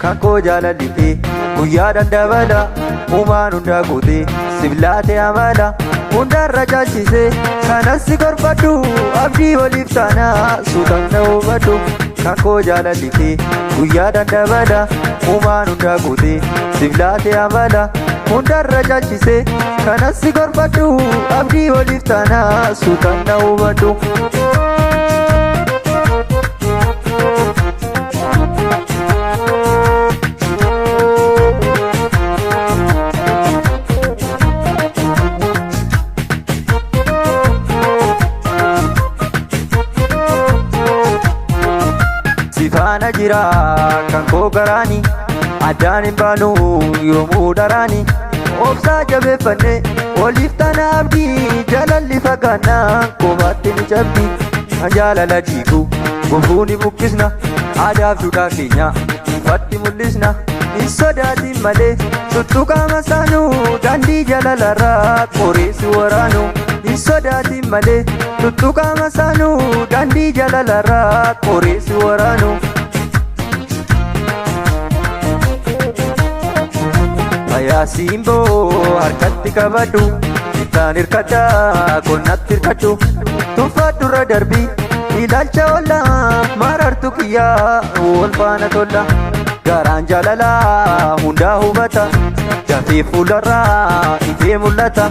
Kan koo jaalalli kee guyyaadhaan dabala, uumaan hundaa guutee siif laate amala, hundarra caalchisee kanas si gorfadhu, abdii waliif taanaa suutaan na hubadhu. Kan koo jaalalli kee guyyaadhaan dabala, uumaan hundaa guutee siif laate amala, hundarra caalchisee kanas si gorfadhu, abdii waliif taanaa suutaan na hubadhu. Sifaana jira kan koo garaani, addaan hin baanu yoomuu daraani, obsaa jabeeffanne waliif taana abdii, jaalalli fagaannaan kophaatti ni cabdi, kan jaalala diigu gufuu ni buqqisna, aadaaf duudhaa keenya ifatti mul'isna, hin sodaatin malee tuttuqaa masaanuu, daandii jaalalarraa qoreessi waraanu, hin sodaatin malee tuttuqaa masaanuu, daandii jaalalarraa qoreessi waraanu. Fayaa simboo harkatti qabadhu, ittaan hirkadhaa qonnatti hirkadhu, tuffadhurra darbii ilaalcha ollaa, marartu kiyyaa wal faana tolla, garaan jaalalaa hundaa hubata, dafee fuularraa ifee mul'ata,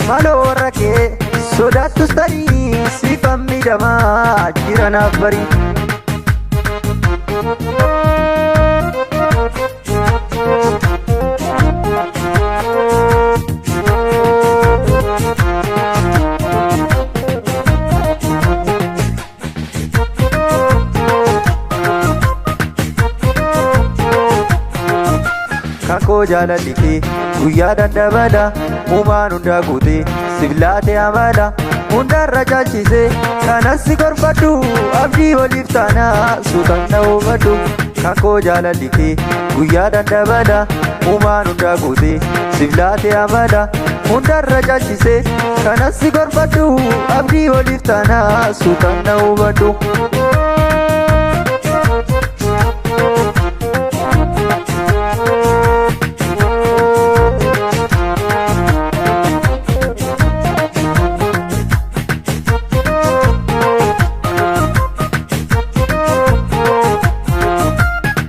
maloo warra kee sodaattus tarii siifan miidhamaa jiranaaf barii. Kan koo jaalalli kee guyyaadhaan dabala, uumaan hundaa guutee siif laate amala, hundarra caalchisee kanas si gorfadhu, abdii waliif taanaa suutaan na hubadhu. Kan koo jaalalli kee guyyaadhaan dabala, uumaan hundaa guutee siif laate amala, hundarra caalchisee kanas si gorfadhu, abdii waliif taanaa suutaan na hubadhu.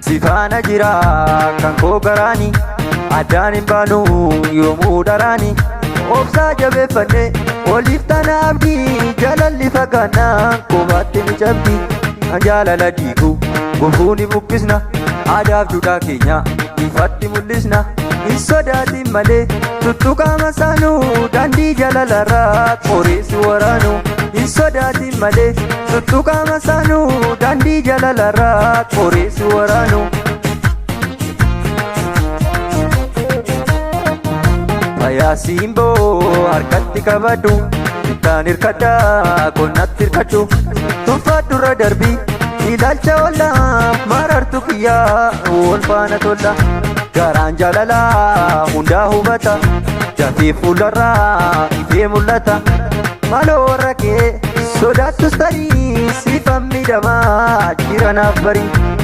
Sifaana jira kan koo garaani, addaan hin baanu yoomuu daraani, obsaa jabeeffanne waliif taana abdii, jaalalli fagaannaan kophaatti ni cabdi, kan jaalala diigu gufuu ni buqqisna, aadaaf duudhaa keenya ifatti mul'isna, hin sodaatin malee tuttuqaa masaanuu, daandii jaalalarraa qoreessi waraanu, hin sodaatin malee tuttuqaa masaanuu, daandii jaalalarraa qoreessi waraanu. Fayaa simboo harkatti qabadhu, ittaan hirkadhaa qonnatti hirkadhu, tuffadhurra darbii ilaalcha ollaa, marartu kiyyaa wal faana tolla, garaan jaalalaa hundaa hubata, dafee fuularraa ifee mul'ata, maloo warra kee sodaattus tarii siifan miidhamaa jiranaaf barii.